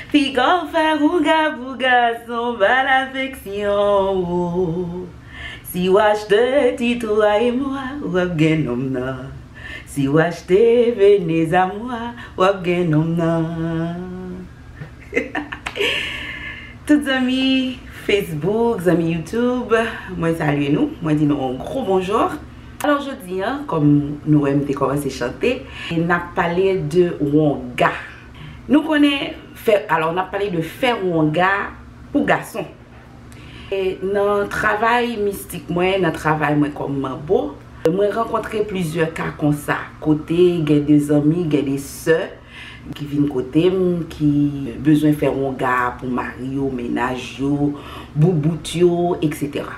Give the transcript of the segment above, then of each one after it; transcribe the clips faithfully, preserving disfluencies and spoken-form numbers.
Piga w fè wonga pou gason, pa l afeksyon, o. Si w achte ti twa e mwa, w ap gen nonm nan. Si w achte venez a mwa, w ap gen nonm nan. Tout zanmi Facebook, zanmi YouTube, mwen salye nou, mwen di nou yon gwo bonjou. Alò, jodi a, kòm nou wè m te kòmanse chante, n ap pale de wonga. Nou konnen fè, alò, n ap pale de fè wonga pou gason. E nan travay mistik mwen, nan travay mwen kòm manbo, mwen rankontre plizyè ka konsa, kote gen de zanmi, gen de sè ki vin kote m, ki bezwen fè wonga pou mari yo, mennaj yo, boubout yo, etsetera.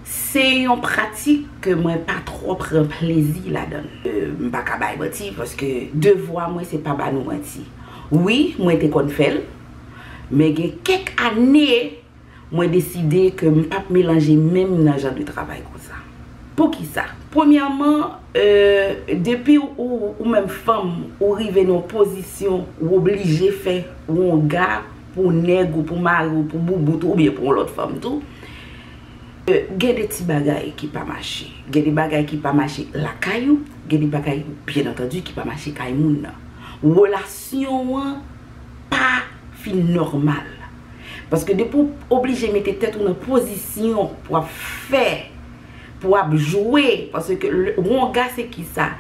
Se yon pratik ke mwen pa twò pran plezi ladan l. E, m pa ka bay manti, paske devwa mwen se pa ba nou manti. Wi, mwen te konn fè l, men gen kèk ane, mwen deside ke m p ap melanje men m nan jan de travay konsa. Poukisa? Premyèman, e, depi ou, ou menm fanm, ou rive nan yon pozisyon ou oblije fè wonga pou nèg ou, pou mari ou, pou boubout ou, oubyen pou yon lòt fanm tou, e, gen de ti bagay ki pa mache. Gen de bagay ki pa mache lakay ou, gen de bagay, byen antandi, ki pa mache kay moun nan. Relasyon an pa fin nòmal. Paske depi w oblije mete tèt ou nan pozisyon pou w ap fè, pou w ap jwe, paske le, wonga se ki sa?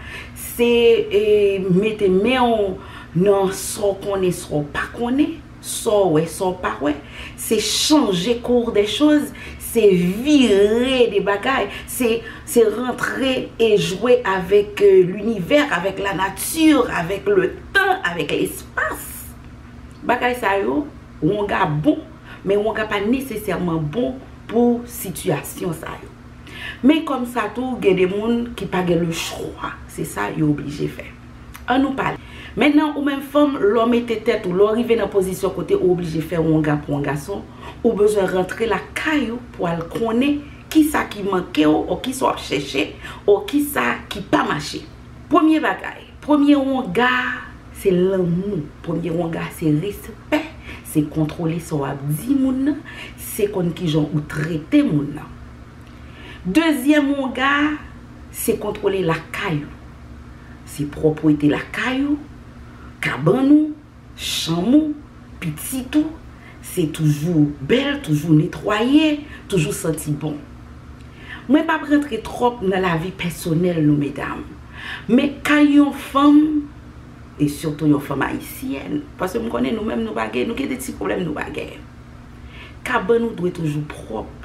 Se, e, mete men w nan sa w konnen, sa w pa konnen, sa w wè, sa w pa wè. Se chanje cours des choses, se vire de bagay, se, se rantre e jwe avèk, e, linivè, avèk lanati, avèk letan, avèk lespas. Bagay sa yo, wonga bon, men wonga pa nesesèman bon pou sitiyasyon sa yo. Men kòm sa tou, gen de moun ki pa gen le chwa, se sa yo oblije fè. Ann nou pale. Mentnan, ou menm fanm, lè w mete tèt ou, lè w rive nan pozisyon kote ou oblije fè wonga pou yon gason, ou bezwen rantre lakay ou pou al konnen kisa ki manke w, o kisa w ap chèche, o kisa ki pa mache. Premye bagay, premye wonga se lanmou. Premye wonga se respè, se kontwole sa w ap di moun nan, se konn kijan ou trete moun nan. Dezyèm wonga se kontwole lakay ou. Se pwòpwete lakay ou, kabann ou, chanm ou, pitit ou, se toujou bèl, toujou netwaye, toujou santi bon. Mwen p ap rantre twòp nan lavi pèsonèl nou, medam. Men kay yon fanm, e sitou yon fanm ayisyèn, paske m konnen nou menm nou pa gen, nou gen de ti pwoblèm nou pa gen. Kabann ou dwe toujou pwòp.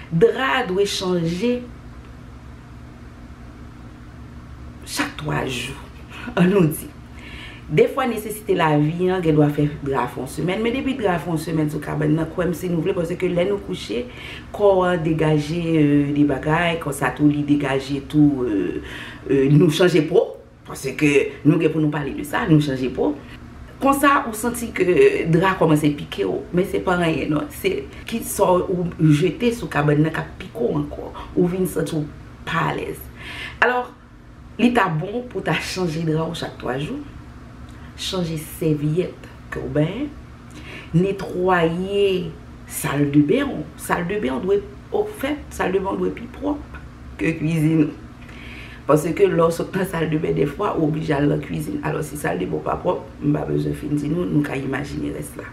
Dra a dwe chanje chak twa jou, ann nou di. Defwa nesesite lavi an gen dwa fè dra a fè yon semèn, men depi dra a fè yon semèn sou kabann nan, kwè m si nou vle, paske lè nou kouche, kò an degaje, e, de bagay, konsa tou li degaje tou, e, e, nou chanje po, paske nou gen pou nou pale de sa, nou chanje po. Konsa, ou santi ke dra kòmanse pike w, men se pa anyen non, se ki sa ou jete sou kabann nan k ap pike w ankò, ou vin santi w pa alèz. Alò, li ta bon pou ta chanje dra w chak twa jou, chanje sèvyèt ke w benyen, netwaye saldeben w. Saldeben w dwe, ofèt, saldeben w dwe pi pwòp ke kwizin ou. Paske lè w sot nan saldeben, defwa, ou oblije al nan kwizin. Alò, si saldeben w pa pwòp, m pa bezwen fin di nou, nou ka imajine rès la.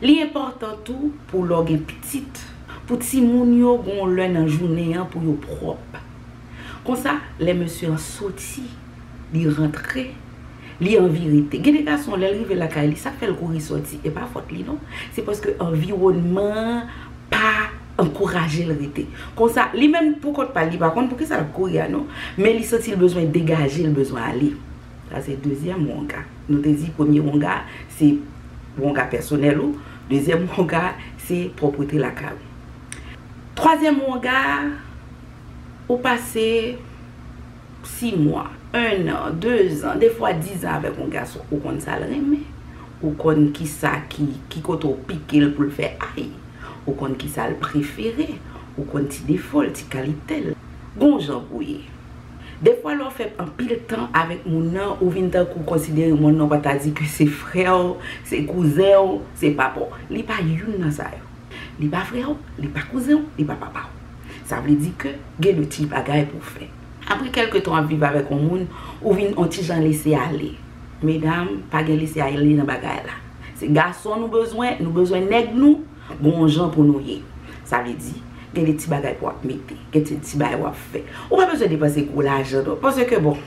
Li enpòtan tou pou lè w gen pitit, pou timoun yo gen yon lè nan jounen an pou yo pwòp. Konsa, lè mesye an soti, li rantre, li anvi rete. Gen de gason, lè l rive lakay li, sa k fè l kouri soti, e pa fòt li non. Se paske anviwònman an pa ankouraje l rete. Konsa, li menm pou kont pa l, li pa konn poukisa l ap kouri a non, men li santi l bezwen degaje, l bezwen ale. Sa se dezyèm wonga. Nou te di premye wonga se wonga pèsonèl ou. Dezyèm wonga se pwòpte lakay ou. Twazyèm wonga, ou pase sis mwa, en an, dezan, defwa dizan avèk yon gason, ou konn sa l renmen, ou konn kisa ki, ki kote w pike l pou l fè ay, ou konn kisa l prefere, ou konn ti defo l, ti kalite l. Gon jan pou ye. Defwa lè w fè anpil tan avèk moun nan, ou vin tankou konsidere moun nan, pa ta di ke se frè w, se kouzen w, se papa w. Li pa youn nan sa yo. Li pa frè w, li pa kouzen w, li pa papa w. Sa vle di ke gen de ti bagay pou w fè. Apre kèlke tan w ap viv avèk yon moun, ou vin yon ti jan lese ale. Medam, pa gen lese ale nan bagay la. Se gason nou bezwen, nou bezwen nèg nou, gon jan pou nou ye. Sa vle di, gen de ti bagay pou w ap mete, gen de ti bagay w ap fè. Ou pa bezwen depanse gwo lajan non, paske bon,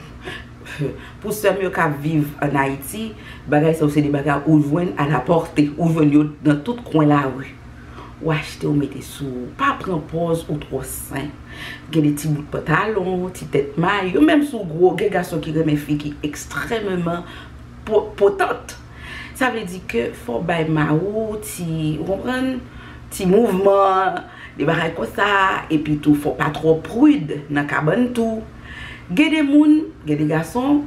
pou sè m yo k ap viv ann Ayiti, bagay sa yo se de bagay ou jwenn alapòte, ou jwenn yo nan tout kwen lari. Ou achte, ou mete sou ou. Pa pran pòz ou twò sen. Gen de ti bout pantalon, ti tèt mayo, menm si w gwo, gen gason ki renmen fi ki ekstrèmeman po- potant. Sa vle di ke fò w bay mari w ti, ou konprann, ti mouvman, de bagay konsa, epi tou fò w pa twò prid nan kabann tou. Gen de moun, gen de gason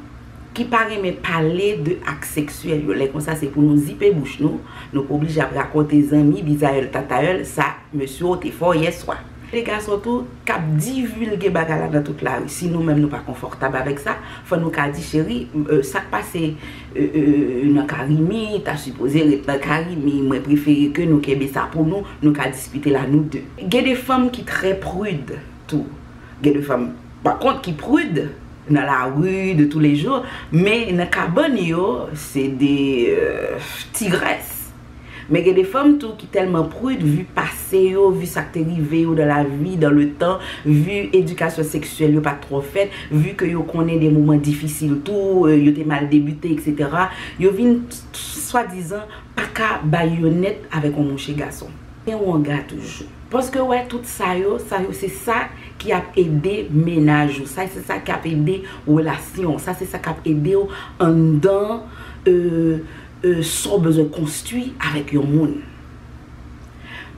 ki pa renmen pale de ak seksyèl yo. Lè konsa se pou nou zipe bouch nou, nou pa oblije ap rakonte zanmi, bizayèl, tatayèl, sa mesye w te fè w yèswa. Gen de gason tou k ap divilge bagay la nan tout lari. Si nou menm nou pa konfòtab avèk sa, fò nou ka di, cheri, euh, sa k pase euh, euh, nan Karimi, ta sipoze ret nan Karimi. Mwen prefere ke nou kenbe sa pou nou, nou ka diskite la nou de. Gen de fanm ki trè prid tou. Gen de fanm, pa kont, ki prid nan lari de tou le jou, men nan kabann yo, se de euh, tigrès. Men gen de fanm tou ki tèlman prid, vi pase yo, vi sa k te rive yo dans la vie, dans le temps, vi edikasyon seksyèl yo pa t twò fèt, vi ke yo konnen de moman difisil tou, euh, yo te mal debite, etsetera. Yo vin swadizan pa ka bay onèt avèk yon mouche gason. Gen wanga toujou. Paske w wè tout sa yo, sa yo se sa ki ap ede mennaj ou, sa se sa k ap ede relasyon, sa se sa k ap ede w anndan euh, euh, sa w bezwen konstwi avèk yon moun.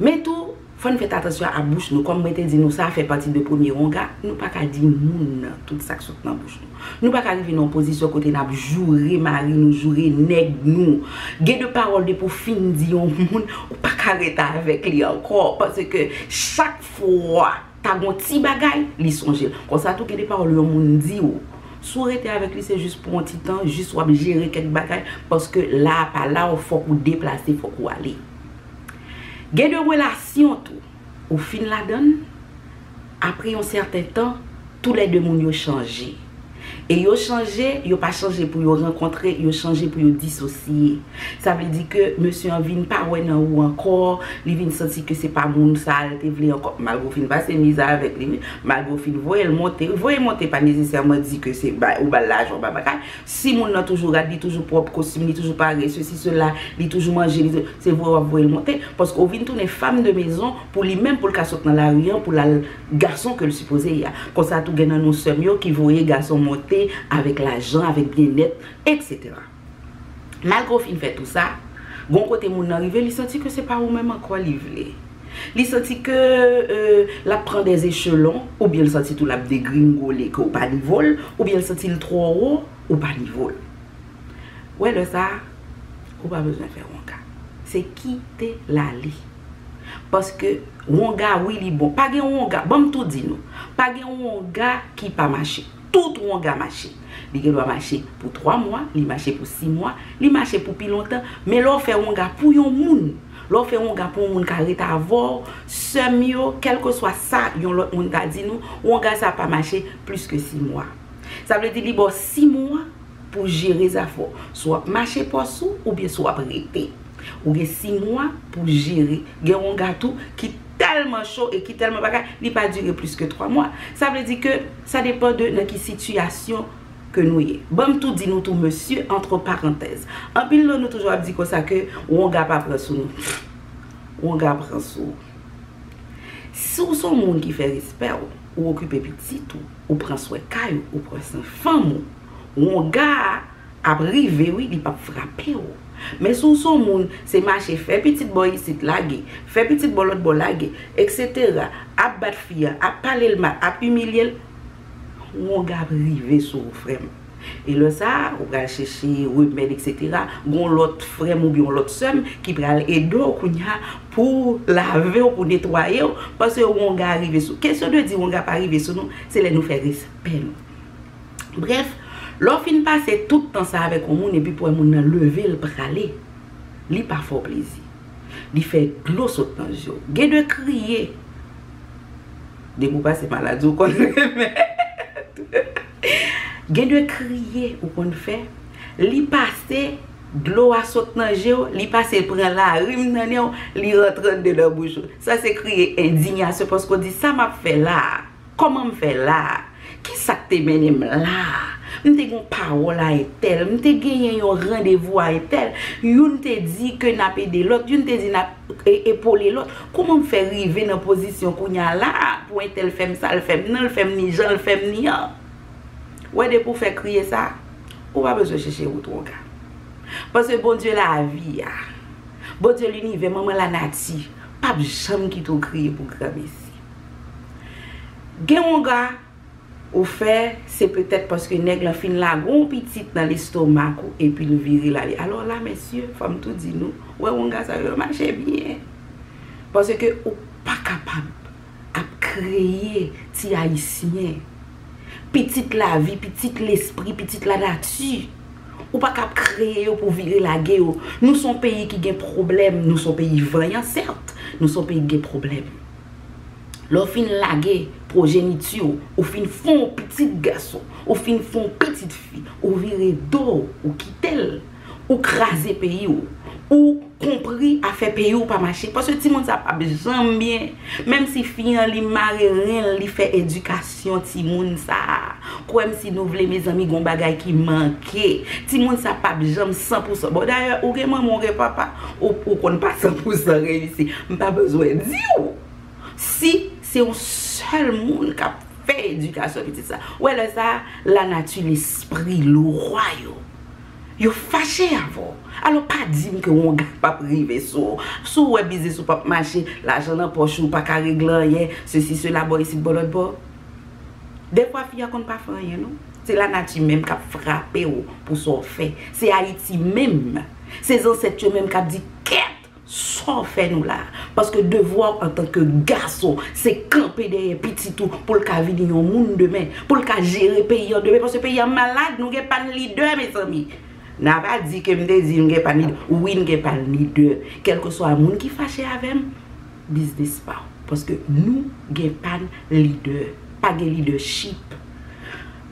Men tou, fò n fè atansyon a bouch nou. Kòm mwen te di nou, sa fè pati de premye wanga. Nou pa ka di moun nan tout sa k sot nan bouch nou. Nou pa ka rive nan yon pozisyon kote n ap joure mari nou, joure nèg nou. Gen de pawòl depi w fin di yon moun, ou pa ka rete avèk li ankò. Paske chak fwa ta gon ti bagay, li sonje l. Konsa tou, gen de pawòl yon moun di w. Si w rete avèk li, se jis pou yon ti tan, jis w ap jere kèk bagay, paske la a pa la w, fòk ou deplase, fòk ou ale. Gen de relasyon tou, ou fin ladann, apre yon sèten tan, toulède moun yo chanje. E yo chanje, yo pa chanje pou yo rankontre, yo chanje pou yo disosye. Sa vle di ke mesye an vin pa wè nan ou ankò, li vin santi ke se pa moun sa a l te vle ankò. Malgre w fin pase mizè avèk li, wi, malgre w fin voye l monte, voye monte pa nesesèman di ke se ba- ou ba l lajan, ou ba bagay. Si moun nan toujou rad, li toujou pwòp, kostim li toujou pare, sesi, sela, li toujou manje, li tou- se vre w ap voye l monte, paske w vin tounen fanm de mezon pou li menm, pou l ka sot nan lari an, pou l al gason ke l sipoze ye a. Konsa tou gen nan nou sè m yo ki voye gason monte avèk lajan, avèk byennèt, etsetera. Malgre w fin fè tou sa, gon kote moun nan rive, li santi ke se pa ou menm ankò li vle. Li santi ke euh, l ap pran dè echelon, oubyen l santi tou l ap degringole, ke w pa nivo l, oubyen l santi l twò wo, ou pa nivo l. Wè lè sa a, ou pa bezwen fè wanga. Se kite l ale. Paske wanga, wi, li bon. Pa gen wanga, ban m tou di nou, pa gen wanga ki pa mache. Tout wanga mache. Li gen dwa mache pou twa mwa, li mache pou sis mwa, li mache pou pi lontan. Men lè w fè wanga pou yon moun, lè w fè wanga pou yon moun ka ret avè w, sè m yo, kèlkeswa sa yon lòt moun ta di nou, wanga sa pa mache plis ke sis mwa. Sa vle di li ba w sis mwa pou jere zafè w. Si w ap mache pòs ou, oubyen si w ap rete. Ou gen sis mwa pou jere. Gen wanga tou ki tèlman cho e ki tèlman bagay, li pa dire plis ke twa mwa. Sa vle di ke sa depann de nan ki sitiyasyon ke nou ye. Ban m tou di nou tou, mesye, antre parantèz. Anpil nan nou toujou ap di konsa ke wanga pa pran sou nou. Wanga pran sou ou. Si w se yon moun ki fè respè w, ou okipe pitit ou, ou pran swen kay ou, ou pran swen fanm ou, wonga a ap rive wi, li p ap frape w. Men si w se yon moun, se mache fè pitit bò isit lage, fè pitit bò lòt bò lage, etsetera, ap bat fi a, ap pale l mal, ap imilye l, wonga ap rive sou ou, frè m. E lè sa a, ou pral chèche remèd, etsetera. Gon lòt frè m oubyen yon lòt sè m ki pral ede w kounye a pou lave w, pou netwaye w, paske wonga rive sou. Kesyon de di wonga pa rive sou nou, se lè nou fè respè nou. Brèf, lè w fin pase tout tan sa avèk yon moun epi pou wè moun nan leve l prale, li pa fè w plezi. Li fè dlo sot nan je w. Gen de kriye. Depi w pase maladi, ou konn remèt. Gen de kriye ou konn fè. Li pase, dlo a sot nan je w, li pase pran larim nan nen w, li rantre anndedan bouch ou. Sa se kriye endiyasyon paske w di, "Sa m ap fè la a? Kòman m fè la a? Kisa k te mennen m la a? M te gen yon pawòl a entèl, m te genyen yon randevou a entèl, youn te di ke n ap ede lòt, youn te di n ap e- epole lòt. Kòman m fè rive nan pozisyon kounye a la a pou entèl fè m sa l fè m nan, l fè m ni jan, l fè m ni an?" Wè, depi w fè kriye sa, ou pa bezwen chèche wout wonga. Paske Bondye lavi a, Bondye linivè, manman lanati, p ap janm kite w kriye pou granmesi. Gen wonga ou fè, se petèt paske nèg lan fin lage yon pitit nan lestomak ou epi l vire l ale. Alò la, mesye, fò m tou di nou, wè wonga sa yo, yo mache byen. Paske ou pa kapab ap kreye ti ayisyen, pitit lavi, pitit lespri, pitit lanati. Ou pa ka ap kreye yo pou vire lage yo. Nou se yon peyi ki gen pwoblèm. Nou se yon peyi vanyan, sèt. Nou se yon peyi ki gen pwoblèm. Lè w fin lage pwojeniti w, ou fin fè yon pitit gason, ou fin fè yon pitit fi, ou vire do w, ou kite l, ou kraze peyi w, ou konpri afè peyi w pa mache. Paske timoun sa p ap janm byen. Menm si fi an li mare ren l, li fè edikasyon timoun sa a. Kwè m si nou vle, mezanmi, gon bagay ki manke. Timoun sa p ap janm san pou san. Bon, dayè, ou gen manman, ou gen papa, ou, ou konn pa san pou san reyisi. M pa bezwen di w. Si se yon sèl moun k ap fè edikasyon pitit sa, wè lè sa a, lanati, lespri, lwa yo, yo fache avè w. Alò, pa di m ke wonga p ap rive sou ou. Si w wè biznis ou p ap mache, lajan nan pòch ou pa ka regle anyen, sesi, sela, bò isit, bò lòt bò. Dèfwa, fi a konn pa fè anyen, non. Se lanati menm k ap frape w pou sa w fè. Se Ayiti menm. Se zansèt yo menm k ap di, "Kèt! Sa w fè nou la a?" Paske devwa w antanke gason, se kanpe dèyè pitit ou pou l ka vini yon moun demen, pou l ka jere peyi an demen, paske peyi an malad, nou gen pann lidè, mezanmi. N a pa di ke m te di n gen pann lidè. Wi, n gen pann lidè. Kèlkeswa moun ki fache avè m, biznis pa w. Paske nou gen pann lidè. Pa gen lidèchip.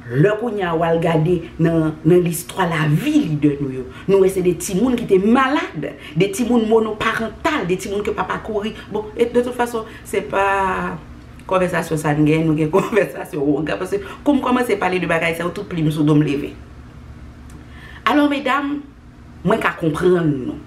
Lè kounye a w al gade nan, nan listwa lavi lidè nou yo, nou wè se de timoun ki te malad, de timoun monoparantal, de timoun ke papa kouri. Bon, e de tout fason, se pa konvèsasyon sa n gen, nou gen konvèsasyon wonga, paske kou m kòmanse pale de bagay sa yo, tout plim sou do m leve. Alò, medam, mwen ka konprann nou.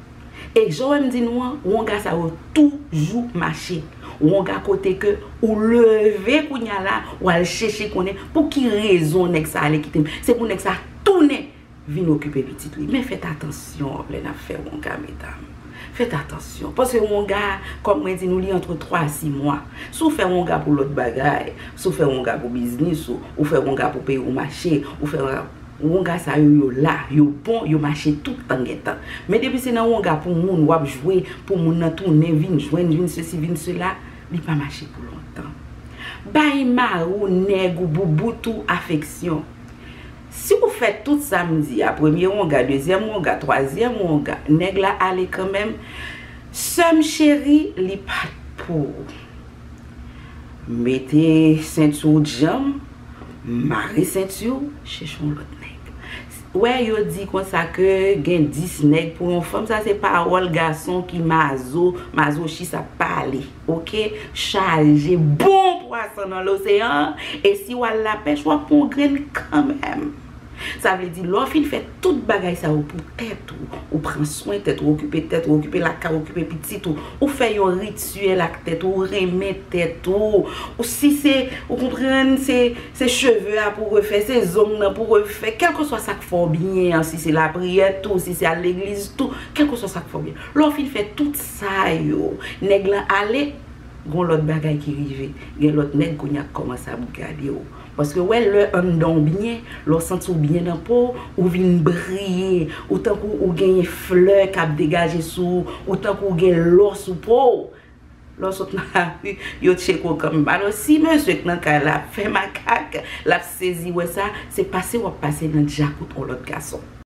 E jan w wè m di nou an, wonga sa yo toujou mache. Wonga kote ke ou leve kounye a la, w al chèche konnen pou ki rezon nèg sa ale kite m. Se pou nèg sa tounen vin okipe pitit li. Men fèt atansyon lè n ap fè wonga, medam. Fèt atansyon. Paske wonga, kòm mwen di nou, li antre twa a sis mwa. Si w fè wonga pou lòt bagay, si w fè wonga pou biznis ou, ou fè wonga pou peyi w mache, ou fè wonga, wonga sa yo, yo la, yo bon, yo mache tout tan gen tan. Men depi se nan wonga pou moun w ap jwe, pou moun nan tounen, vin jwenn, vin sesi, vin sela, li pa mache pou lontan. Bay mari w, nèg ou, boubout ou afeksyon. Si w fè tout sa m di a, premye wonga, dezyèm wonga, twazyèm wonga, nèg la ale kanmenm, sè m cheri, li pa t pou ou. Mete senti w djanm, mare senti w, chèche yon lòt nèg. Wè, yo di konsa ke gen dis nèg pou yon fanm, sa se pawòl gason ki mazo, mazochis ap pale, oke? Chaje bon pwason nan loseyan an, e si w al lapèch, w ap pran yon grenn kanmenm. Sa vle di, lè w fin fè tout bagay sa yo pou tèt ou, ou pran swen tèt ou, okipe tèt ou, okipe lakay, okipe pitit ou, ou fè yon rityèl ak tèt ou, ou renmen tèt ou, ou si se, ou konprann, se, se cheve a pou refè, se zong nan pou refè, kèlkeswa sa k fè w byen an, si se lapriyè tou, si se al legliz tou, kèlkeswa sa k fè w byen. Lè w fin fè tout sa yo, nèg lan ale, gon lòt bagay ki rive. Gen lòt nèg kounye a k kòmanse ap gade w. Paske wè lè anndan w byen, lè w santi w byen nan po w, ou vin briye, ou tankou ou genyen flè k ap degaje sou ou, ou tankou w gen lò sou po w. Lè w sot nan lari, yo tcheke w kanmenm. Alò, si mesye k nan kay la ap fè makak, l ap sezi wè sa, se pase w ap pase nan djakout yon lòt gason.